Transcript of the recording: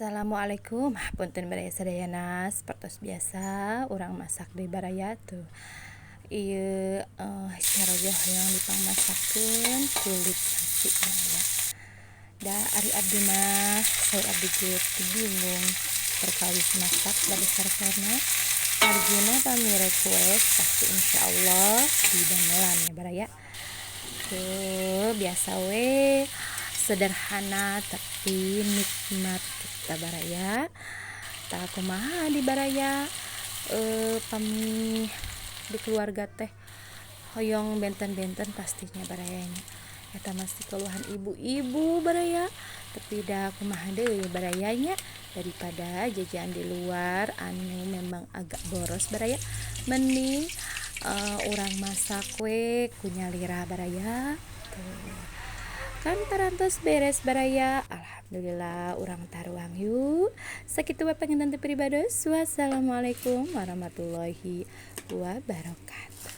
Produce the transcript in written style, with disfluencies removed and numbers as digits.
Assalamualaikum, punten baraya sadayana. Sapertos biasa urang masak deui, baraya. Tuh, ieu caroge hoyong dipangmasakeun kulit sapi, baraya. Da ari abdi mah, saur abdi ge teu bingung perkawis masak bade saresepna, margina pami request pasti insyaallah didamelan ya, baraya. Tuh, biasa we, sederhana tapi nikmat kita, baraya. Tah, kumaha di baraya pami di keluarga teh hoyong benten-benten pastinya, baraya nya. Eta masih keluhan ibu-ibu, baraya. Tapi da kumaha deui, baraya nya, daripada jajan di luar anu memang agak boros, baraya, mending urang masak we ku nyalira, baraya. Tuh kan parantos beres, baraya. Alhamdulillah, urang taruang yuk. Sakitu we panginten pribados. Wassalamualaikum warahmatullahi wabarakatuh.